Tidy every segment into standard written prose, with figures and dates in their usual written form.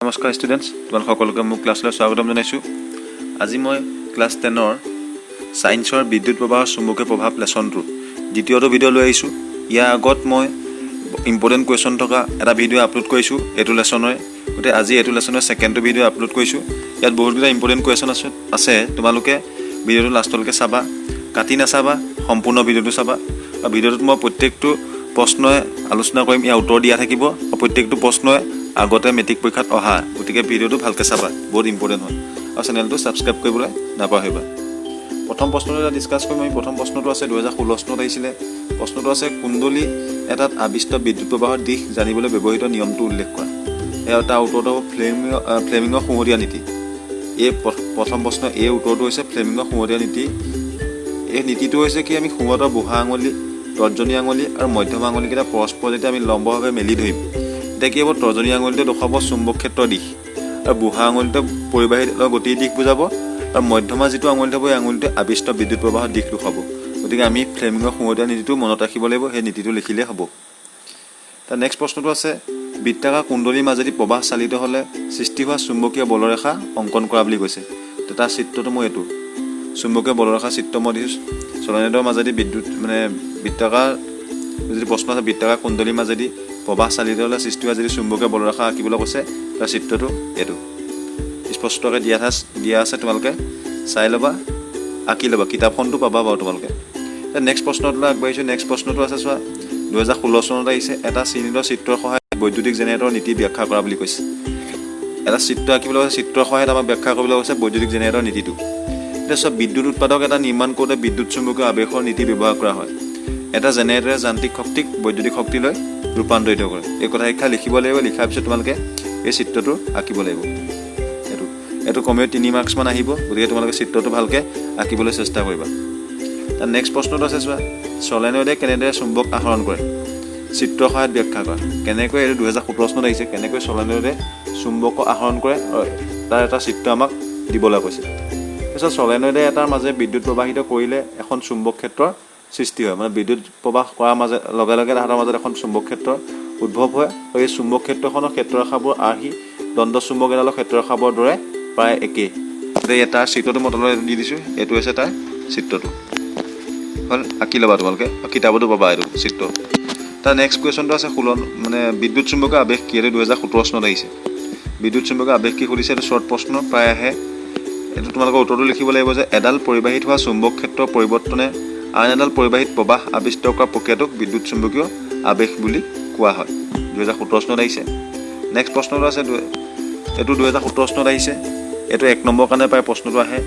নমস্কাৰ ষ্টুডেণ্টছ, তোমালোক সকলোকে মোৰ ক্লাছলৈ স্বাগতম জনাইছোঁ। আজি মই ক্লাছ 10ৰ ছায়েন্সৰ বিদ্যুৎ প্ৰবাহৰ চুম্বকীয় প্ৰভাৱ লেচনটোৰ দ্বিতীয়টো ভিডিঅ' লৈ আহিছোঁ। ইয়াৰ আগত মই ইম্পৰ্টেণ্ট কুৱেশ্যন থকা এটা ভিডিঅ' আপলোড কৰিছোঁ এইটো লেচনৰে। গতিকে আজি এইটো লেচনৰ ছেকেণ্ডটো ভিডিঅ' আপলোড কৰিছোঁ। ইয়াত বহুতকেইটা ইম্পৰ্টেণ্ট কুৱেশ্যন আছে। তোমালোকে ভিডিঅ'টো লাষ্টলৈকে চাবা, কাটি নাচাবা, সম্পূৰ্ণ ভিডিঅ'টো চাবা। আৰু ভিডিঅ'টোত মই প্ৰত্যেকটো প্ৰশ্নই আলোচনা কৰিম, ইয়াৰ উত্তৰ দিয়া থাকিব আৰু প্ৰত্যেকটো প্ৰশ্নই আগতে মেট্ৰিক পৰীক্ষাত অহা। গতিকে ভিডিঅ'টো ভালকৈ চাবা, বহুত ইম্পৰ্টেণ্ট হয় আৰু চেনেলটো ছাবস্ক্ৰাইব কৰিবলৈ নাপাহৰিবা। প্ৰথম প্ৰশ্নটো এটা ডিছকাছ কৰিম আমি। প্ৰথম প্ৰশ্নটো আছে, 2016 চনত আহিছিলে। প্ৰশ্নটো আছে, কুণ্ডলী এটাত আৱিষ্ট বিদ্যুৎ প্ৰবাহৰ দিশ জানিবলৈ ব্যৱহৃত নিয়মটো উল্লেখ কৰা। এয়া তাৰ উত্তৰটো হ'ব ফ্লেমিঙৰ সোঁহতীয়া নীতি। এই প্ৰথম প্ৰশ্ন এই উত্তৰটো হৈছে ফ্লেমিঙৰ সোঁহতীয়া নীতি। এই নীতিটো হৈছে কি, আমি সোঁহাতৰ বুঢ়া আঙুলি, তৰ্জনী আঙুলি আৰু মধ্যম আঙুলিকেইটা পৰস্পৰ যেতিয়া আমি লম্বভাৱে মেলি ধৰিম, তেতিয়া কি হ'ব? তৰ্জনী আঙুলিটোৱে দেখুৱাব চুম্বক ক্ষেত্ৰৰ দিশ আৰু বুঢ়া আঙুলিটোৱে পৰিবাহী গতিৰ দিশ বুজাব আৰু মধ্যমা যিটো আঙুলি থাকিব, এই আঙুলিটোৱে আৱিষ্ট বিদ্যুৎ প্ৰবাহৰ দিশ দেখুৱাব। গতিকে আমি ফ্লেমিঙৰ সোঁহতীয়া নীতিটো মনত ৰাখিব লাগিব, সেই নীতিটো লিখিলেই হ'ব। তাৰ নেক্সট প্ৰশ্নটো আছে, বৃত্তাকাৰ কুণ্ডলীৰ মাজেদি প্ৰবাহ চালিত হ'লে সৃষ্টি হোৱা চুম্বকীয় বলৰেখা অংকন কৰা বুলি কৈছে। তো তাৰ চিত্ৰটো মই এইটো চুম্বকীয় বলৰেখা চিত্ৰ মই দিছোঁ। চলনেদৰ মাজেদি বিদ্যুৎ, মানে বৃত্তাকাৰ যদি প্ৰশ্ন আছে, বৃত্তাকাৰ কুণ্ডলীৰ মাজেদি প্ৰবাহ চালিত হ'লে সৃষ্টি হোৱা যদি চুম্বকীয় বলৰেখা আঁকিবলৈ কৈছে, তাৰ চিত্ৰটো এইটো স্পষ্টকৈ দিয়া আছে। তোমালোকে চাই ল'বা, আঁকি ল'বা। কিতাপখনটো পাবা বাৰু তোমালোকে। নেক্সট প্ৰশ্নটোলৈ আগবাঢ়িছোঁ। নেক্সট প্ৰশ্নটো আছে চোৱা, 2016 চনত আহিছে। এটা চিহ্নিত চিত্ৰৰ সহায়ত বৈদ্যুতিক জেনেৰেটৰৰ নীতি ব্যাখ্যা কৰা বুলি কৈছে। এটা চিত্ৰ আঁকিবলৈ কৈছে, চিত্ৰৰ সহায়ত আমাক ব্যাখ্যা কৰিবলৈ কৈছে বৈদ্যুতিক জেনেৰেটৰ নীতিটো। এতিয়া চোৱা, বিদ্যুৎ উৎপাদক এটা নিৰ্মাণ কৰোঁতে বিদ্যুৎ চুম্বকীয় আৱেশৰ নীতি ব্যৱহাৰ কৰা হয়। এটা জেনেৰেটৰে যান্ত্ৰিক শক্তিক বৈদ্যুতিক শক্তিলৈ ৰূপান্তৰিত কৰে। এই কথা শিক্ষা লিখিব লাগিব। লিখাৰ পিছত তোমালোকে এই চিত্ৰটো আঁকিব লাগিব। এইটো কমেও 3 মাৰ্কছমান আহিব। গতিকে তোমালোকে চিত্ৰটো ভালকৈ আঁকিবলৈ চেষ্টা কৰিবা। তাৰ নেক্সট প্ৰশ্নটো আছে চোৱা, চলেনইডে কেনেদৰে চুম্বক আহৰণ কৰে, চিত্ৰৰ সহায়ত ব্যাখ্যা কৰা। কেনেকৈ, এইটো 2017 চনত আহিছে, কেনেকৈ চলেনইডে চুম্বক আহৰণ কৰে আৰু তাৰ এটা চিত্ৰ আমাক দিবলৈ কৈছে। তাৰপিছত চলেনইডে এটাৰ মাজে বিদ্যুৎ প্ৰবাহিত কৰিলে এখন চুম্বক ক্ষেত্ৰৰ সৃষ্টি হয়। মানে বিদ্যুৎ প্ৰবাহ কৰাৰ লগে লগে তাহাঁতৰ মাজত এখন চুম্বক ক্ষেত্ৰৰ উদ্ভৱ হয় আৰু এই চুম্বক ক্ষেত্ৰখনৰ ক্ষেত্ৰৰেখাবোৰ আৰ্হি দণ্ড চুম্বক এডালৰ ক্ষেত্ৰৰেখাবোৰৰ দৰে প্ৰায় একেই। এতিয়া তাৰ চিত্ৰটো মই তলত দি দিছোঁ। এইটো হৈছে তাৰ চিত্ৰটো হ'ল, আঁকি ল'বা তোমালোকে আৰু কিতাপতো পাবা এইটো চিত্ৰ। তাৰ নেক্সট কুৱেশ্যনটো আছে 16, মানে বিদ্যুৎ চুম্বকীয় আৱেশ কি? এইটো 2017 চনত আহিছে। বিদ্যুৎ চুম্বকীয় আৱেশ কি সুধিছে। এইটো শ্বৰ্ট প্ৰশ্ন, প্ৰায় আহে। এইটো তোমালোকৰ উত্তৰটো লিখিব লাগিব যে এডাল পৰিবাহীত হোৱা চুম্বক ক্ষেত্ৰৰ পৰিৱৰ্তনে আন এডাল পৰিবাহীত প্ৰবাহ আৱিষ্ট কৰা প্ৰক্ৰিয়াটোক বিদ্যুৎ চুম্বকীয় আৱেশ বুলি কোৱা হয়। 2017 চনত আহিছে। নেক্সট প্ৰশ্নটো আছে, এইটো 2017 চনত আহিছে। এইটো 1 নম্বৰ কাৰণে প্ৰায় প্ৰশ্নটো আহে।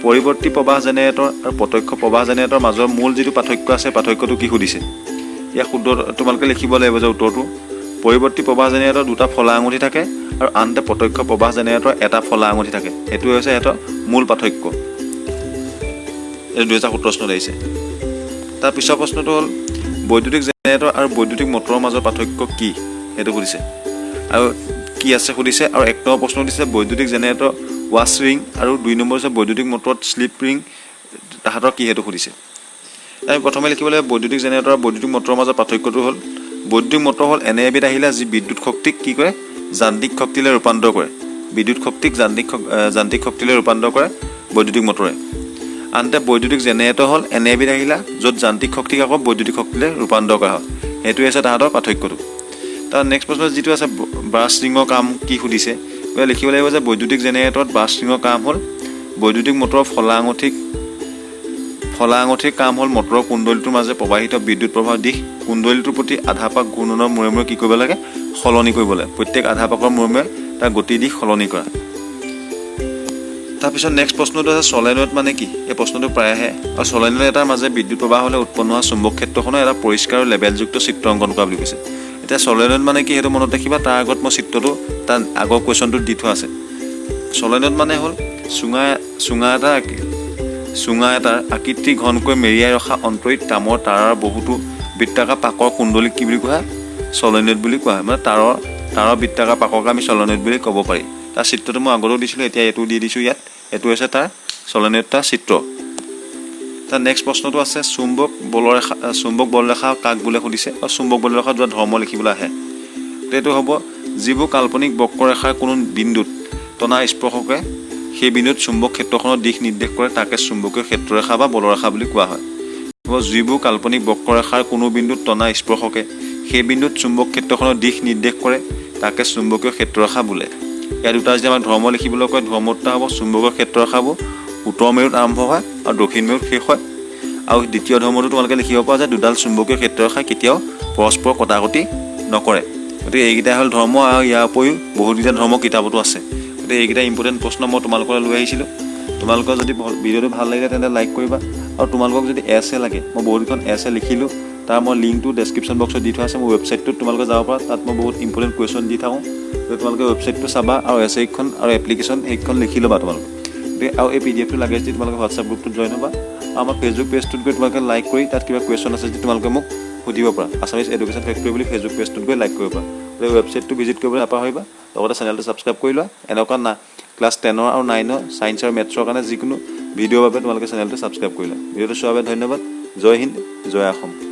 পৰিৱৰ্তী প্ৰবাহ জেনেৰেটৰ আৰু প্ৰত্যক্ষ প্ৰবাহ জেনেৰেটৰ মাজৰ মূল যিটো পাৰ্থক্য আছে, পাৰ্থক্যটো কি সুধিছে। ইয়াৰ শুদ্ধ তোমালোকে লিখিব লাগিব যে উত্তৰটো, পৰিৱৰ্তী প্ৰবাহ জেনেৰেটৰ দুটা ফলা আঙুঠি থাকে আৰু আনহাতে প্ৰত্যক্ষ প্ৰবাহ জেনেৰেটৰ এটা ফলা আঙুঠি থাকে। সেইটোৱে হৈছে সিহঁতৰ মূল পাৰ্থক্য। এইটো 2017 চনত আহিছে। তাৰ পিছৰ প্ৰশ্নটো হ'ল, বৈদ্যুতিক জেনেৰেটৰ আৰু বৈদ্যুতিক মটৰৰ মাজৰ পাৰ্থক্য কি, সেইটো সুধিছে আৰু কি আছে সুধিছে। আৰু 1 নম্বৰ প্ৰশ্ন সুধিছে, বৈদ্যুতিক জেনেৰেটৰ ৱাছ ৰিং আৰু 2 নম্বৰ হৈছে বৈদ্যুতিক মটৰত শ্লিপ ৰিং তাহাঁতৰ কি, সেইটো সুধিছে। আমি প্ৰথমে লিখিব লাগিব, বৈদ্যুতিক জেনেৰেটৰ আৰু বৈদ্যুতিক মটৰৰ মাজৰ পাৰ্থক্যটো হ'ল, বৈদ্যুতিক মটৰ হ'ল এনে এবিধ আহিলা যি বিদ্যুৎ শক্তিক কি কৰে? যান্ত্ৰিক শক্তিলৈ ৰূপান্তৰ কৰে। বিদ্যুৎ শক্তিক যান্ত্ৰিক শক্তিলৈ ৰূপান্তৰ কৰে বৈদ্যুতিক মটৰে। আনহাতে বৈদ্যুতিক জেনেৰেটৰ হ'ল এনে এবিধ আহিলা য'ত যান্ত্ৰিক শক্তিক আকৌ বৈদ্যুতিক শক্তিলৈ ৰূপান্তৰ কৰা হয়। সেইটোৱে হৈছে তাহাঁতৰ পাৰ্থক্যটো। তাৰ নেক্সট প্ৰশ্ন যিটো আছে, ব্ৰাছ ৰিঙৰ কাম কি সুধিছে। গতিকে লিখিব লাগিব যে বৈদ্যুতিক জেনেৰেটৰত ব্ৰাছ ৰিঙৰ কাম হ'ল বৈদ্যুতিক মটৰৰ ফলা আঙুঠিৰ কাম হ'ল মটৰৰ কুণ্ডলীটোৰ মাজে প্ৰবাহিত বিদ্যুৎ প্ৰবাহৰ দিশ কুণ্ডলীটোৰ প্ৰতি আধা পাক ঘূৰ্ণনৰ মূৰে মূৰে কি কৰিব লাগে? সলনি কৰিব লাগে। প্ৰত্যেক আধা পাকৰ মূৰে মূৰে তাৰ গতিৰ দিশ সলনি কৰা। তাৰপিছত নেক্সট প্ৰশ্নটো আছে, চলেনইড মানে কি? এই প্ৰশ্নটো প্ৰায় আহে। আৰু চলেনইড এটাৰ মাজে বিদ্যুৎ প্ৰবাহ হ'লে উৎপন্ন হোৱা চুম্বক ক্ষেত্ৰখনৰ এটা পৰিষ্কাৰ আৰু লেবেলযুক্ত চিত্ৰ অংকন কৰা বুলি কৈছে। এতিয়া চলেনইড মানে কি, সেইটো মনত ৰাখিবা। তাৰ আগত মই চিত্ৰটো তাৰ আগৰ কুৱেশ্যনটোত দি থোৱা আছে। চলেনইড মানে হ'ল চুঙা এটাৰ আকৃতি ঘনকৈ মেৰিয়াই ৰখা অন্তৰিত তামৰ তাঁৰৰ বহুতো বৃত্তাকাৰ পাকৰ কুণ্ডলীক কি বুলি কোৱা হয়? চলেনইড বুলি কোৱা হয়। মানে তাঁৰৰ বৃত্তাকাৰ পাকক আমি চলেনইড বুলি ক'ব পাৰি। তাৰ চিত্ৰটো মই আগতেও দিছিলোঁ, এতিয়া এইটো দি দিছোঁ ইয়াত। এইটো হৈছে তাৰ চলেনইড তাৰ চিত্ৰ। তাৰ নেক্সট প্ৰশ্নটো আছে, চুম্বক বলৰেখা কাক বোলে সুধিছে। আৰু চুম্বক বলৰেখা দুটা ধৰ্ম লিখিবলৈ আহে। এইটো হ'ব, যিবোৰ কাল্পনিক বক্ৰৰেখাৰ কোনো বিন্দুত টনা স্পৰ্শকে সেই বিন্দুত চুম্বক ক্ষেত্ৰখনৰ দিশ নিৰ্দেশ কৰে, তাকে চুম্বকীয় ক্ষেত্ৰৰেখা বা বলৰেখা বুলি কোৱা হয়। যিবোৰ কাল্পনিক বক্ৰৰেখাৰ কোনো বিন্দুত টনা স্পৰ্শকে সেই বিন্দুত চুম্বক ক্ষেত্ৰখনৰ দিশ নিৰ্দেশ কৰে, তাকে চুম্বকীয় ক্ষেত্ৰৰেখা বোলে। ইয়াৰ দুটা যদি আমাক ধৰ্ম লিখিবলৈ কয়, ধৰ্ম দুটা হ'ব চুম্বকীয় ক্ষেত্ৰৰেখাবোৰ উত্তৰ মেৰুত আৰম্ভ হয় আৰু দক্ষিণ মেৰুত শেষ হয়। আৰু দ্বিতীয় ধৰ্মটো তোমালোকে লিখিব পাৰা যে দুডাল চুম্বকীয় ক্ষেত্ৰৰেখাই কেতিয়াও পৰস্পৰ কটাকটি নকৰে। গতিকে এইকেইটাই হ'ল ধৰ্ম আৰু ইয়াৰ উপৰিও বহুতকেইটা ধৰ্ম কিতাপতো আছে। গতিকে এইকেইটা ইম্পৰ্টেণ্ট প্ৰশ্ন মই তোমালোকলৈ লৈ আহিছিলোঁ। তোমালোকৰ যদি ভিডিঅ'টো ভাল লাগিলে, তেন্তে লাইক কৰিবা। আৰু তোমালোকক যদি এছে লাগে, মই বহুতকেইখন এছে লিখিলোঁ, তাৰ মই লিংকটো ডেছক্ৰিপশ্যন বক্সত দি থোৱা আছে। মোৰ ৱেবছাইটটোত তোমালোকে যাব পাৰা। তাত মই বহুত ইম্পৰ্টেণ্ট কুৱেশ্যন দি থাকোঁ। গতিকে তোমালোকে ৱেবছাইটটো চাবা আৰু এছেকেইখন আৰু এপ্লিকেশ্যন সেইকেইখন লিখি ল'বা তোমালোকে। গতিকে আৰু এই পিডিএফটো লাগে যদি তোমালোকে হোৱাটছআপ গ্ৰুপটোত জইন হ'বা আৰু আমাৰ ফেচবুক পেজটোত গৈ তোমালোকে লাইক কৰি তাত কিবা কুৱেশ্যন আছে যদি তোমালোকে মোক সুধিব পাৰা। আছামিজ এডুকেশ্যন ফেক্টৰী বুলি ফেচবুক পেজটোত গৈ লাইক কৰিব পাৰা। গতিকে ৱেবছাইটটো ভিজিট কৰিবলৈ নাপাহৰিবা। লগতে চেনেলটো ছাবস্ক্ৰাইব কৰি লোৱা। এনেকুৱা না ক্লাছ 10ৰ আৰু 9ৰ ছায়েন্স আৰু মেথছৰ কাৰণে যিকোনো ভিডিঅ'ৰ বাবে তোমালোকে চেনেলটো ছাবস্ক্ৰাইব কৰি লোৱা। ভিডিঅ'টো চোৱাৰ বাবে ধন্যবাদ। জয় হিন্দ, জয় অসম।